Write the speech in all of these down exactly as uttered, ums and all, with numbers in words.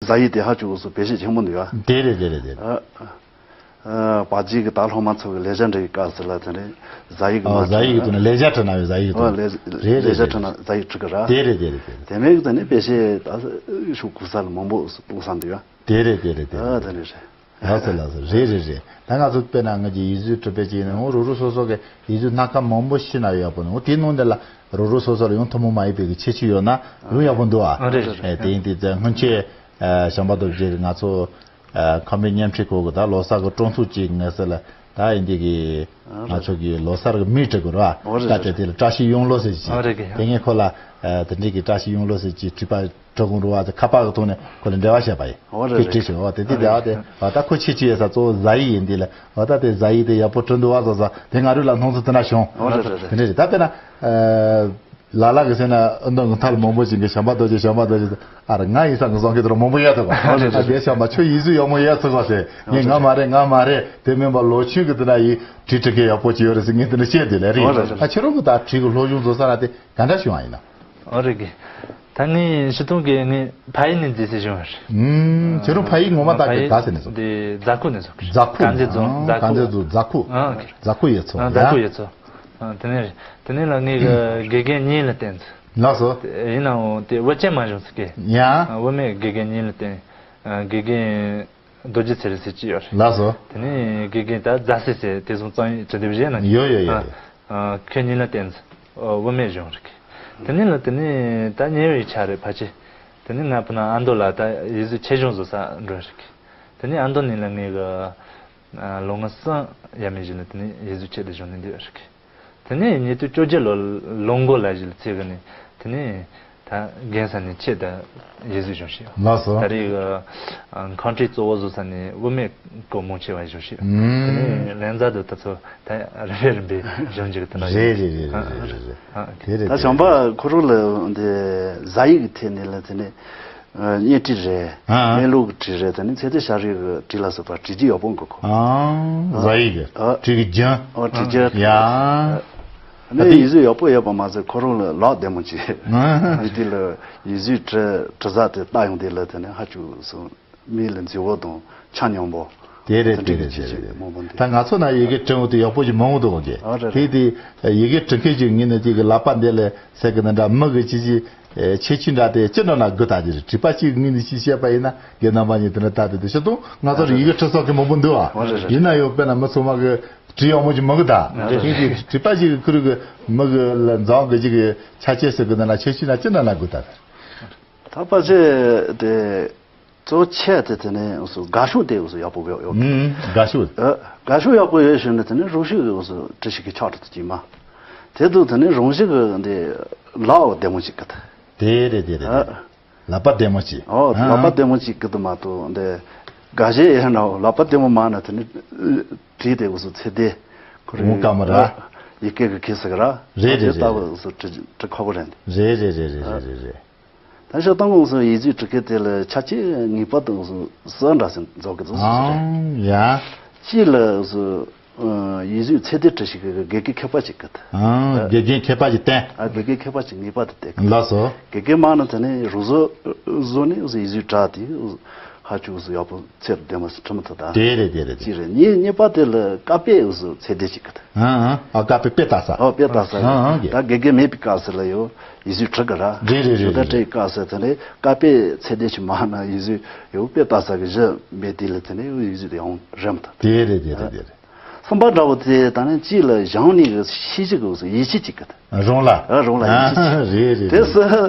ཟ་ཡིག་དེ་ཧ་ཅང་འུ་ཚོ་བེད་སྤྱོད་ཆེན་པོ་འདུག་ཡ། དེ་རེད་དེ་རེད་དེ་རེད། ཨ། ཨ། བ་རྗེས་ཀྱི་ད་སློབ་མ་ཚོ་གི་ལས་བྱ་འབྲི་བའི་སྐབས་སུ་ལ་དེ་རེད། ཟ་ཡིག་གི་ཨོ། མ་ཟ་ཡིག་གི་ཐོག་ནས་ལས་བྱ་བྲིས་གནང་བའི་ཟ་ཡིག་གི་ཨོ། ཐོག་ལས། རེད་རེད། ལས་བྱ་རེད་བྲིས་ན་ཟ་ཡིག་འབྲི་གི་ར། དེ་རེད་དེ་རེད་དེ་རེད། དེ་མིན་གྱི་དེ་ནས་བེད་སྤྱོད་ད་ཤུགས་གུ་ས་ལ་མང་པོ་གཏོང་བསམ་འདུག་ཡ། དེ་རེད་དེ་རེད་དེ་ཨ། རེད། དེ་ནས་རེད། ལགས་སོ་ལགས་སོ། རེད་རེད་རེད། ད་ང་ཚོ་དཔེར་ན་ང་གི་ཡིག་གཟུགས་འབྲི་པའི་ཅིག་ནས་འོ་རོ་རོ་སོ་སོ་གི་ཡིག་གཟུགས་སྣ་ཁ་མང་པོ་ཤེས་ན་ཡག་པོ་ནི་འོ་དེའི་ནང་དེ་ལ་རོ་རོ་སོ་སོ་ལ་ཡང་ཐུན་མོང་མ་ཡིན་པའི་གི་ཁྱད་ཆོས་ཡོད་ན་ཡང་ཡག་པོ་འདུག་ཨ། ཨ། རེད་རེད། ཨེ། དེ་ཡིན་དུས་ཙང་སྔོན་ཆད་ཨ་བྱམས་པ་རྡོ་རྗེ་གིས་ང་ཚོ་ཨ་ཁམས་པའི་བརྙན་འཕྲིན་སྐོར་གི་ད་ལོ་གསར་གི་སྤྲོ་ཚོགས་ཅིག་ངེས་ཟེར་ལ་ད་ཡིན་དེ་གི་ཨ། ང་ཚོ་གི་ལོ་གསར་གི་མིང་བྲིས་དགོས་ར། ཨོ་རེད་ད་རེད། དེ་དེ་ལ་བཀྲ་ཤིས་གཡང་ལོ་ཟེར་ཅིག་ཨོ་རེད་གི། དེ་ངས་ཁོ་ལ་ཨ་དེ་འདྲའི་གི་བཀྲ་ཤིས་གཡང་ལོ་ཟེར་ཅིག་བྲིས་པ། གྲོགས་ཀུན་རུ་བ་དེ་ཁ་པར་གི་ཐོག་ནས་ཁོ་ལ་འབྲེལ་བ་བྱས་པ་ཡིན། འོ་རེད་དེ་རེད། དྲིས་ཤིག་འོ་དེ་དེ་འོ་རེད་རེད། དེ་འོ་ད་ཁོ་ཁྱེད་ཀྱི་ཡ་ས་གཙོ་བོ་ཟ་ཡིག་ཡིན་དེ་ལ་འོ་ད་དེ་ཟ་ཡིག་དེ་ཡག་པོ་བྲིས་འདུག་བ་བཟོ་ས་དེ་ང་རུ་ལ་སྣང་ཚུལ་དེ་འདྲ་བྱུང་། འོ་རེད་རེད་རེད། དེ་འདྲ་རེད། ད་དཔེར་ན་ལ་ལ་གི་སེམས་ན་ཨ་མདོ་ངུ་ཐལ་མང་པོ་ཞིག་གི་བྱམས་པ་རྡོ་རྗེ་བྱམས་པ་རྡོ་རྗེ་ཨ་ར་ང་ཡིན་ས་ངུ་སོང་གི་དེ་རུ་མང་པོ་ཡོད་ཐུབ་པ། འོ་རེད་རེད། ཨ་དེ་བྱམས་པ་ཁྱོད་ཡིག་གཟུགས་ཡག་མོ་ཡོད་ཚུགས་པ་ཟེར་ངས་ང་མ་རེད་ང་མ་རེད་དེ་མིན་པ་ལོ་ཆུང་གི་དེ་འདྲ་ཡིག་བྲིས་བྲིས་མཁན་ཡག་པོ་ཅིག་ཡོད་རེད་ཟེར་ངས་དེ་འདྲ་བཤད་དེ་ལས་རེད། འོ་རེད་རེད། ཨ་ཁྱེད་རང་གི་ད་བྲིས་གི་སློབ་སྦྱོང་བཟོ་ས་ན་དེ་ག་འདྲ་བྱུང་བ་ཡིན་ན། ཨོ་རེད་གི། ད་ངས་ཞི་ཐུང་གི་ངས་ཕ་ཡུལ་ནས་འཛིན་སའི་བྱུང་བ་རེད། ཨུམ། ཁྱེད་རང་ཕ་ཡུལ་ངོ་མ་ད་ཕ་གི་ཡུལ་ག་ཟེར་ནས་སོང་། འདི་རྫ་ཁུག་ནས་སོང་གི། རྫ་ཁུག་དཀར་མཛེས་རྫོང་། ཨ་རྫ་དཀར་མཛེས་ཁུག་རྫ་ཁུག་ཨ་ཨོ་ཁེ། རྫ་ཁུག་ཡོད་ཚོ་ཨ་རྫ་ཡ། ཁུག་ཡོད་ཚོ། ཨ་དེ་ནས་རེད། དེ་ནས་ལ་ངས་གི་དགེ་རྒན་གཉིས་ལ་བསྟེན་ཚེ། ལགས་སོ། དེ་ཡིན་ནའང་དེ་དབུ་ཅན་མ་བྱུང་ཚེ་གི། ཡ། ཨ་དབུ་མེད་དགེ་རྒན་གཉིས་ལ་བསྟེན། ཨ་དགེ་རྒན་རྡོ་རྗེ་ཚེ་རིང་ཟེར་གྱི་ཡོད་རེད། ལགས་སོ། དེ་ནས་དགེ་རྒན་ད་རྫ་སྲས་ཟེར་དེ་སོང་གཙང་ཡིག་དྲི་དེབ་བཞེས་ན་ཡོད་ཡོད་ཡོད། ཨ་ཨ་ཁྱོད་གཉིས་ལ་བསྟེན་ཚེ་དབུ་མེད་བྱུང་རེད། དེ་ནས་ལ་དེ་ནས་ད་ཉེ་བའི་ཆ་རེད་ཕལ་ཆེར། དེ་ནས་ང་བུ་ན་ཨ་མདོ་ལ་ད་ཡིག་གཟུགས་ཆེད་སྦྱོང་བཟོ་ས་འགྲོ་རེད། དེ་ནས་ཨ་མདོ་ནས་ལ་ངས་གི་ལོ་ངོ་གསུམ་ཡས་མས་ཞིག་ལ་དེ་ནས་ཡིག་གཟུགས་ཆེད་དུ་སྦྱོང་ནས་འདུག་རེད། དེ་ནས་ཉིས་སྟོང་བཅོ་བརྒྱད་ལོ་ལོ་མགོ་ལ་ཞིག་ལ་ཚེ་གི་ནས་དེ་ནས་ད་རྒན་ས་ནས་ཆེད་དུ་ཡིག་གཟུགས་སྦྱོང་ཞིག་ཡོད། ལགས་སོ། ད་རེས་གི་ཁང་ཁྲིག་གཙོ་བོ་བཟོ་ས་ནས་དབུ་མེད་སྐོར་མང་ཆེ་བ་སྦྱོང་ཞིག་ཡོད། དེ་ནས་ལན་ཛ་དུ་ད་ཚོ་ད་རིམ་པས་རིམ་པས་སྦྱོང་རྒྱུ་དེ་འདྲ་རེད་རེད་རེད་རེད་རེད་རེད། ཨ་ཨ་དེ་རེད་ད་དེ་རེད། བྱམས་པ་ཁོ་རང་ལ་འདི་ཟ་ཡིག་གི་ཐད་ནས་ལ་དེ་ནས། ཨ་བརྙན་འཕྲིན་རེད། ཨ་ཨ། གནས་ལུགས་ཀྱི་བྲིས་རེད། དེ་ནི་ཚེ་འདས་ཤ་རུས་ཀྱི་བྲིས་ལ་སོགས་པ་བྲིས་རྒྱུ་ཡག་པོ་འགོད་གོ། ཨ་ཨ། ཟ་ཡིག་གི་ཨ། བྲིས་ཀྱི་རྒྱུན། ཨོ་བྲིས་རྒྱུ། ཡ། ཨ་ནི་ཡིག་གཟུགས་ཡག་པོ་ཡོད་པ་མ་ཟད་ཁོ་རང་ལ་ལག་བདེ་མོ་བྱས། ཨ་ཨ། ཡིན་དུས་ལ་ཡིག་གཟུགས་བྲི་བྲི་ས་དེ་ལྟ་ཡོང་དུས་ལ་དེ་ནི་ཧ་ཅང་སོང་། མིག་ལ་མཛེས་པོ་དང་ཆ་སྙོམས་པོ། དེ་རེད་དེ་དེ་འདྲ་རེད་གི་དེ་ཅིག་རེད། མང་པོ་འདུག་ད་ང་ཚོ་ན་ཡི་གེ་འབྲི་འོང་དུས་ཡག་པོ་ཞིག་མང་པོ་འདུག་གི། ཨ་རེད་དེ་རེད། དེ་ཡི་གེ་འབྲི་མཁན་ཞིག་ངེས་ནས་ཅིག་གི་ལག་པ་འདི་ལ་ཟེར་གི་ནི་འདྲ་མི་གི་ཅི་ཅི་ཨེ་ཁྱད་ཆོས་འདྲ་དེ་ཅི་འདྲ་ན་དགོས་ད་དེ་རེད། བྲིས་པ་ཅིག་ངེས་ནས་ཅིག་བཤད་པ་ཡིན་ན་རྒན་རྣམ་པ་གཉིས་དེ་འདྲ་ད་དེ་དེ་ཤི་དུང་ང་ཚོར་ཡི་གེ་འབྲི་ས་གི་མང་པོ་འདུག་ཨ། ཨ་རེད་རེད། ཡིན་ན་ཡང་དཔེར་ན་མི་ཚང་མ་གི་བྲིས་ཡག་མོ་ཅིག་མི་གི་ད། ཨ་རེད་རེད། དེ་དེ་བྲིས་པ་ཅིག་གི་ཁུར་གི་མི་གི་ལ་འཛམ་གི་ཅིག་གི་ཆ་ཆེ་ཟེར་གི་ནི་ན་ཁྱད་ཆོས་ན་ཅི་འདྲ་ན་དགོས་ད། ད་པ་ཆེ་དེ། གཙོ་ཆེ་དེ་དེ་ནས་འུ་ཚོ་དགའ་ཤོས་དེ་འུ་ཚོ་ཡག་པོ་ཡོད་ཡོད། ཨུམ། དགའ་ཤོས། ཨ། དགའ་ཤོས་ཡག་པོ་ཡོད་ཞུ་ན་དེ་ནས་རང་ཤུགས་ཀྱིས་འུ་ཚོ་བྲི་ཤེས་ཀྱི་ཆགས་འགྲོ་ཐུབ་ཀྱི་མ། དེ་དུས་དེ་ནས་རང་ཤུགས་ཀྱིས་འདི་ལག་བདེ་མོ་ཅིག་གི་ད། དེ་རེད་དེ་རེད་དེ་རེད། ཨ། ལག་པ་བདེ་མོ་ཅིག་ཨོ། ཨ། ལག་པ་བདེ་མོ་ཅིག་གི་དུ་མ་གཏོགས་འདི་དགའ་ཤོས་ཡིན་ན་ལག་པ་བདེ་མོ་མ་ན་དེ་ནས་བྲིས་དེ་འུ་ཚོ་ཚེ་འདས་ཁོ་རེ་འོང་ཀ་མ་ར། ཨ། ཡི་གེ་གི་གེ་སི་གི་ར། རེད་རེད་ཨ་དེ་ལྟ་བུ་འུ་ཚོ་བྲི་བྲི་ཁག་པོ་རེད། རེད་རེད་རེད་རེད་རེད་རེད། ད་ཤོག་དང་འུ་ཚོ་ཡིག་གཟུགས་འབྲི་མཁན་དེ་ལ་ཆ་རྐྱེན་ངེས་པར་དུ་འུ་ཚོ་གསར་འདྲ་ཟིན་རྫོགས་ཀྱི་འདུག་ཟེར་རེད། ཨང་ཡ། གཅིག་ལ་འུ་ཚོ་ཡིག་གཟུགས་ཚད་ལྡན་འབྲི་ཤེས་ཀྱི་དགེ་རྒན་མཁས་པ་ཅིག་གི། ཨང་དགེ་རྒན་མཁས་པ་ཅིག་བསྟེན། ཨ་དགེ་རྒན་མཁས་པ་ཅིག་ངེས་པར་དུ་བསྟེན་དགོས། ལགས་སོ། དགེ་རྒན་མང་ན་དེ་ནས་རུ་བཟོ་བཟོ་ནས་འུ་ཚོ་ཡིག་གཟུགས་འབྲི་དེ་ཧ་ཅང་འུ་ཚོ་ཡག་པོ་ཚད་ལྡན་མ་ཟིན་འབྲི་མི་ཐུབ་ད། དེ་རེད་དེ་རེད་དེ་གཅིག་རེད། རེད། གཉིས་གཉིས་པ་དེ་ལ་ཀ་པེ་འུ་ཚོ་ཚད་ལྡན་ཅིག་གི། ཨང་ཨང་། ཨ་ཀ་པེ་དཔེ་ལྟ་ས། ཨོ་དཔེ་ལྟ་ས། ཨང་ཨང་། ད་དགེ་རྒན་མེད་པའི་སྐབས་སུ་ལ་ཡོད་ཡིག་གཟུགས་འབྲི་གི་ར། རེད་རེད་རེད། ད་འབྲི་སྐབས་སུ་དེ་ནས་ཀ་པེ་ཚད་ལྡན་ཞིག་མ་ན་ཡིག་གཟུགས་ཡོད་དཔེ་ལྟ་ས་གི་གཞི་མེད་དུས་ལ་དེ་ནས་ཡིག་གཟུགས་དེ་ཡང་རིམ་ད། དེ་རེད་དེ་རེད་དེ་རེད། གསུམ་པ་འདྲ་བོ་དེ་ད་ནི་གཅིག་ལ་གཞང་ནས་གི་ཤེས་བྱ་གི་ཡིད་ཆེས་ཅིག་གི། རང་ལ། ཨ་རང་ལ་ཡིད་ཆེས་ཅིག་རེད་རེད། དེ་སུ་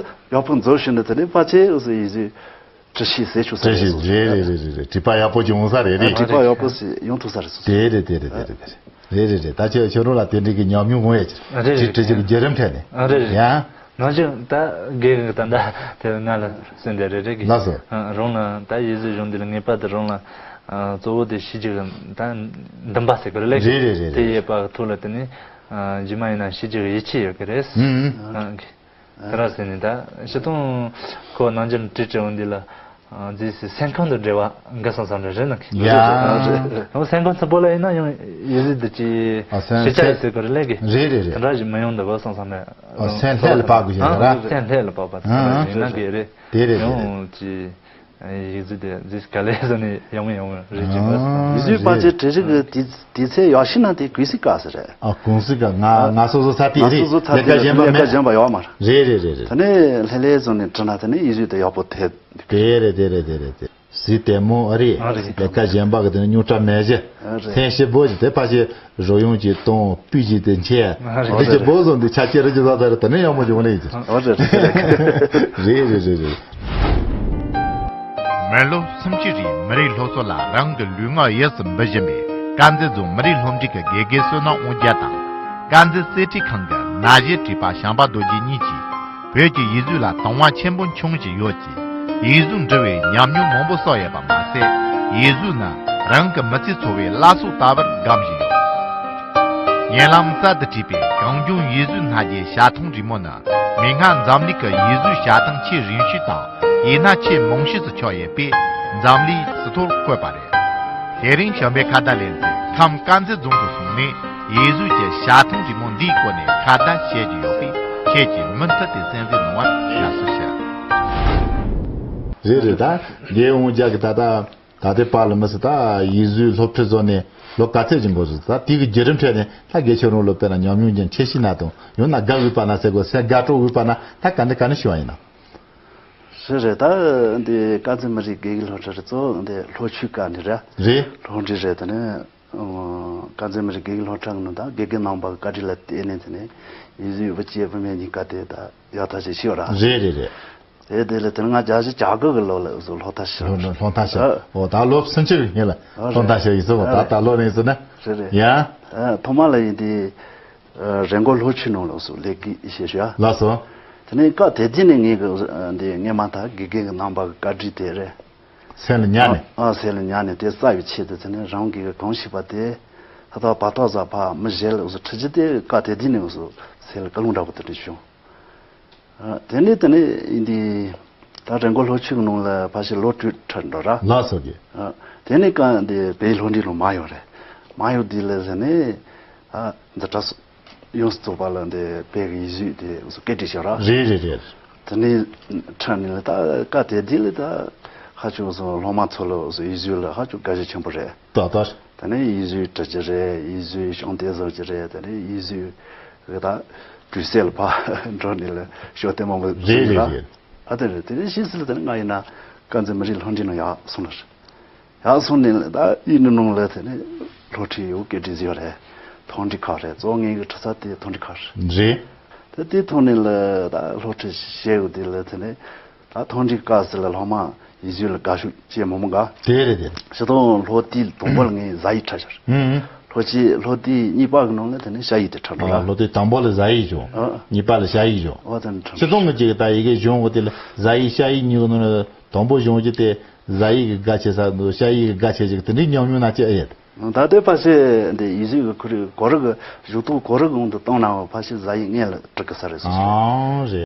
ཡག་པོ་མཛོད་ཞུ་ནི་དེ་ནས་ཕལ་ཆེར་ཡིག་གཟུགས། བྲི་ཤེས་ཟེར་ཆོག་ས་རེད། བྲི་ཤེས་རེད་རེད་རེད་རེད། བྲིས་པ་ཡག་པོ་ཅིག་ཡོང་ས་རེད། རེད་རེད། བྲིས་པ་ཡག་པོ་ཞིག་ཡོང་ཐུབ་ས་རེད། རེད་རེད་རེད་རེད་རེད། རེད་རེད་རེད། ད་ཁྱོད་ཁྱོད་རང་ལ་དེ་འདྲའི་གི་ཉམས་མྱོང་ཡོང་ཡ་ཅིག་རེད་རེད། བྲིས་བྲིས་ཀྱི་བརྒྱུད་རིམ་ཐད་ནས། ཨ་རེད་རེད། ཡང་། ནང་བཞིན་ད་དགེ་རྒན་ད་ད་དེ་ང་ལ་གསུངས་དེ་རེད་རེད་གི། ལགས་སོ། ཨ་རང་ལ་ད་ཡིག་གཟུགས་སྦྱོང་དུས་ལ་ངེས་པར་དུ་རང་ལ་ཨ་གཙོ་བོ་དེ་ཤེས་བྱ་གི་ད་འདུན་པ་ཟེར་གི་རེད་ལེ། རེད་རེད་རེད་དེ་རེད། ཡོད་པ་གི་ཐོག་ལ་དེ་ནི་ཨ་རྗེས་མ་ཡིན་ན་ཤེས་བྱ་གི་ཡིད་ཆེས་ཡོད་གི་རེད། ཨུམ་ཨུམ། ཨ་གི། དེ་ར་ཟེར་ནས་ད་ཤི་ཐུང་ཁོ་ནང་ཆེན་བྲིས་བྲིས་འོང་འདི་ལ་རྫས་སི་སེམས་ཁམས་དང་འབྲེལ་བ་འགའ་སང་སང་རེད་རེད་ན། ཡ། ཡང་སེམས་ཁམས་ཚ་པོ་ལ་ཡིན་ན་ཡང་ཡིད་གཟུགས་འདི་ཅི་ཨ་སེམས་ཤེས་བྱ་ཡིན་ཟེར་གི་རེད་ལས་གི། རེད་རེད་རེད། དེ་འདྲ་ཞིག་མི་ཡོང་འདུག་ག་སང་སང་ནས། ཨ་སེམས་ལྷད་ལ་བབས་དགོས་ཀྱི་རེད་ར། སེམས་ལྷད་ལ་བབས་པ་དེ་ཡིན་ན་གི་རེད། དེ་རེད་དེ་རེད། ཡང་ཅི། ཡིག་གཟུགས་དེ་ཟིག་ག་ལེ་བཟོ་ནས་ཡག་མོ་ཡག་མོ་རེད་ཅེས་མ་ཨ། ཡིག་གཟུགས་པ་ཅེ་དྲི་རིག་གི་དུས་ཚོད་ཡག་ཤོས་ན་དེ་གུས་སི་ཀ་ཟེར་རེད། ཨ། གུང་སི་ཀ་ང་ང་སོ་སོ་ཚ་དེ་ང་རེད། སོ་སོ་ཚ་ལས་ཀ་དེ་གཞན་པ་ལས་ཀ་མེད། གཞན་པ་ཡོད་མ་རེད། རེད་རེད་རེད་རེད། དེ་ནས་ལྷེ་ལྷེ་བཟོ་ནས་བྲིས་ན་དེ་ནས་ཡིག་གཟུགས་དེ་ཡག་པོ་ཐེབས། དེ་རེད་དེ་རེད་དེ་རེད་དེ། གཟི་དེ་མོ་ཨ་རེད། ཨ་རེད། ལས་ཀ་གཞན་པ་གི་དེ་ནས་རྙོག་དྲ་མེད་ཞི། ཨ་རེད། ཐེན་ཞི་བོ་ཞིག་དེ་ཕ་ཞི་རོ་ཡོང་གི་གཏོང་སྤུས་ཀྱི་དེ་འཆད། ཨ་རེད། དེ་ཞི་བོ་བཟོ་འདི་ཆ་ཁྱེར་གྱི་ཟ་ཟ་རེད། དེ་ནས་ཡག་མོ་བྱུང་ནས་ཡིན། ཨ་རེད་རེད་རེད། རེད་རེད་རེད་རེད། མི་ལོ་སུམ་ཅུ་རིང་མི་རིགས་སློབ་གསོ་ལ་རང་གི་ལུས་ངག་ཡིད་གསུམ་འབུལ་བཞིན་པའི་དཀར་མཛེས་རྫོང་མི་རིགས་སློབ་འབྲིང་གི་དགེ་རྒན་བསོད་ནམས་དབང་རྒྱལ་དང་། དཀར་མཛེས་གསེར་ཁྲི་ཁང་གི་ན་གཞོན་བྲིས་པ་བྱམས་པ་རྡོ་རྗེ་གཉིས་ཀྱིས་བོད་ཀྱི་ཡིག་གཟུགས་ལ་དང་བ་ཆེན་པོ་འཆང་བཞིན་ཡོད་ཅིང་། ཡིག་གཟུགས་འབྲི་བའི་ཉམས་མྱོང་མང་པོ་བསགས་ཡོད་པ་མ་ཟད། ཡིག་གཟུགས་ནི་རང་གི་མི་ཚེ་འཚོ་བའི་བླ་སྲོག་ལྟ་བུར་སྒོམ་བཞིན་ཡོད། ཉེ་ལམ་གསར་དུ་བྲིས་པའི་གངས་ལྗོངས་ཡིག་གཟུགས་སྣ་བརྒྱའི་ཞལ་ཐང་རིང་མོ་ནི། མིག་སྔར་འཛམ་གླིང་གི་ཡིག་གཟུགས་ཞལ་ཐང་ཆེས་རིང་ཤོས་དང་ཡིག་སྣ་ཆེས་མང་ཤོས་སུ་ཆགས་ཡོད་པས་འཛམ་གླིང་ཟིན་ཐོར་བཀོད་པ་རེད། དེ་རིང་བྱམས་པའི་ཁ་བརྡ་ལེ་ཚན་ཁམས་དཀར་མཛེས་རྫོང་དུ་སོང་ནས་ཡིག་གཟུགས་ཀྱི་ཞལ་ཐང་རིང་མོ་འདིའི་སྐོར་ནས་ཁ་བརྡ་བྱེད་ཀྱི་ཡོད་པས། ཁྱེད་ཀྱིས་མུ་མཐུད་དེ་གསན་གཟིགས་གནང་བར་དགའ་བསུ་ཞུ། རེད་རེད། ད་རྒན་འོང་རྒྱ་གི་ད་ད། ད་ལྟའི་བར་ལ་མི་སྲིད་ད་ཡིག་གཟུགས་སློབ་ཁྲིད་བཟོ་ནས་ལོ་ག་ཚད་ཅིག་འགོར་སོང་། ད་དེ་གི་བརྒྱུད་རིམ་ཁྲོད་ནས་ད་དགེ་ཆོས་རང་ལོ་དཔེར་ན་ཉམས་མྱོང་ཅན་ཁྱེད་ཤི་ན་དང་ཡང་ན་དགའ་འོས་པ་ན་ཟེར་དགོས་སེ་དགའ་སྤྲོ་འོས་པ་ན་ད་ག་འདི་ག་ནས་ཤི་བ་ཡིན་ན། ཞེས་རེད། ད་འདི་དཀར་མཛེས་མི་རིགས་དགེ་རྒན་སློབ་གྲྭ་རེད། གཙོ་བོ་འདི་ལྷོ་ཆོས་སྒར་ནས་རེད། རེད། སློབ་འབྲིང་རེད། དེ་ནས་དཀར་མཛེས་མི་རིགས་དགེ་རྒན་སློབ་གྲྭ་གི་ནང་ད་དགེ་རྒན་རྣམ་པ་གི་བཀའ་དྲིན་ལ་བརྟེན་ནས་དེ་ནས་ཡིག་གཟུགས་བུ་སྐྱེས་བུད་མེད་གཉིས་ཀ་དེ་ད་ཡག་ཐག་ཆོད་ཤི་བ་ར། རེད་རེད་རེད། དེ་དེ་ལས་དེ་ང་བརྒྱད་ཅུ་གྱ་དགུ་གི་ལོ་ལ་བཟོ་སློབ་མཐར་ཕྱིན། སློབ་སློབ་མཐར་ཕྱིན། ཨ། འོ་ད་ལོ་སུམ་ཅུ་གི་སྔོན་ལ་ཨ་སློབ་མཐར་ཕྱིན་ཡིན་ཟེར་བ། ཨ་ད་ད་ལོ་རིང་ཟེར་ན། རེད་རེད། ཡ། ཨ་ཐོག་མ་ལ་ཡིན་དེ་ཨ་རི་མགོ་ལྷོ་ཆུ་ནང་ལ་བཟོ་ལས་ཀའི་བཤད་ཤོག་ཨ། ལགས་སོ། དེ་ནས་སྐབས་དེ་དུས་ནས་ངས་གི་འདི་སྔས་མ་ད་དགེ་རྒན་གི་རྣམ་པ་གི་བཀའ་དྲིན་དེ་རེད། སེམས་ལ་ཉར་ནས། ཨ་ཨ་སེམས་ལ་ཉར་ནས་དེ་གསལ་བའི་ཆེད་དུ་དེ་ནས་རང་གི་གང་ཤེས་པ་དེ་ད་ལྟ་བར་ཐག་ཟ་ཕ་མི་གཞན་ལ་བཟོ་ཁྲིད་རྒྱུ་དེ་སྐབས་དེ་དུས་ནས་བཟོ་སེམས་ལ་ཀུན་སློང་འདྲ་པོ་དེ་འདྲ་བྱུང་། ཨ། དེ་ནས་དེ་ནས་འདི་ད་རི་མགོ་ལྷོ་ཆུ་གི་ནང་ལ་ཕལ་ཆེར་ལོ་དྲུག་འཕྲད་འགྲོ་ར། ལགས་སོ་རྒན། ཨ། དེ་ནས་གང་འདི་བོད་སློབ་འབྲིང་ལ་མ་ཡོང་རེད། མ་ཡོང་དུས་ལ་ཟེར་ནས་ཨ་འཛིན་གྲྭ་ཡོངས་སུ་རྫོགས་པ་ལ་འདི་བོད་ཀྱི་ཡིག་གཟུགས་དེ་སྐད་སྒྲིག་བྱས་ར། རེད་རེད་རེད། དེ་ནས་འཕྲད་ནས་ལ་ད་སྐབས་དེ་དུས་ལ་ད་ཧ་ཅང་སོང་སློབ་མ་ཚོ་ལ་སོང་ཡིག་གཟུགས་ལ་ཧ་ཅང་དགའ་ཞེན་ཆེན་པོ་རེད། ཏག་ཏག། དེ་ནས་ཡིག་གཟུགས་འབྲི་རྒྱུ་རེད། ཡིག་གཟུགས་ཤོང་དེབ་བཟོ་རྒྱུ་རེད། དེ་ནས་ཡིག་གཟུགས་གི་ད་བྲུས་སེལ་ཕར་འགྲོ་ནས་ལ་ཤོག་དེབ་མང་པོ་རེད་བཟོས་རེད་ལ། རེད། ཨ་དེ་རེད། དེ་ནས་ཕྱིས་སུ་ལ་དེ་ནས་ང་ཡིན་ན་དཀར་མཛེས་མི་རིགས་སློབ་འབྲིང་ནང་ཡར་སོང་ལ་རེད། ཡར་སོང་ནས་ལ་ད་ཡིན་ནི་ནང་ལ་དེ་ནས་སློབ་ཁྲིད་ཡོད་སྐད་སྒྲིག་བཟོས་རེད། མཐོ་འབྲིང་ཁག་རེད། གཙོ་བོ་ངའི་གི་ཁྲིད་ས་དེ་མཐོ་འབྲིང་ཁག་རེད། རེད། ད་དེ་ཐོག་ནས་ལ་ད་སློབ་ཁྲིད་བྱས་ཡོད་དེ་ལ་དེ་ནས། ད་མཐོ་འབྲིང་སྐབས་སུ་ལ་སློབ་མ་ཡིག་གཟུགས་ལ་དགའ་ཤོས་བཅས་མི་མང་ག་དེ་རེད་དེ། སྤྱིར་བཏང་སློབ་དུས་དང་པོ་ལ་ངས་ཟ་ཡིག་འཁྲབ་ཤར། ཨུ། སློབ་ཆེན་སློབ་དུས་གཉིས་པ་གི་ནང་ལ་དེ་ནས་ཞ་ཡིག་དེ་འཁྲབ་འགྲོ་ཨ། ར། སློབ་དུས་དང་པོ་ལ་ཟ་ཡིག་བྱུང་། ཨ། གཉིས་པ་ལ་ཞ་ཡིག་བྱུང་། ཨོ་དེ་ནས་འཁྲབ། སྤྱིར་བཏང་གི་ཅིག་ད་ཡི་གེ་གཞུང་གི་དེ་ལ་ཟ་ཡིག་ཞ་ཡིག་གཉིས་ཀྱི་ནང་ལ་དང་པོ་གཞུང་གི་དེ་ཟ་ཡིག་གི་དགའ་ཆེ་ས་འདུག་ཞ་ཡིག་གི་དགའ་ཆེ་ཅིག་དེ་འདྲའི་ཉམས་མྱོང་ན་ཅི་ཨེ་ཡོད། ད་ལྟའི་བར་ཆད་འདི་ཡིག་གཟུགས་ཀྱི་ཁོར་ཡུག་གོ་རིག་གི་གཞུང་དུ་གོ་རིག་གི་དབང་དུ་བཏང་ན་བར་ཆད་ཟ་ཡིག་ངེས་ལ་འབྲི་གི་ས་རེད་སོ་སོ། ཨང་རེད།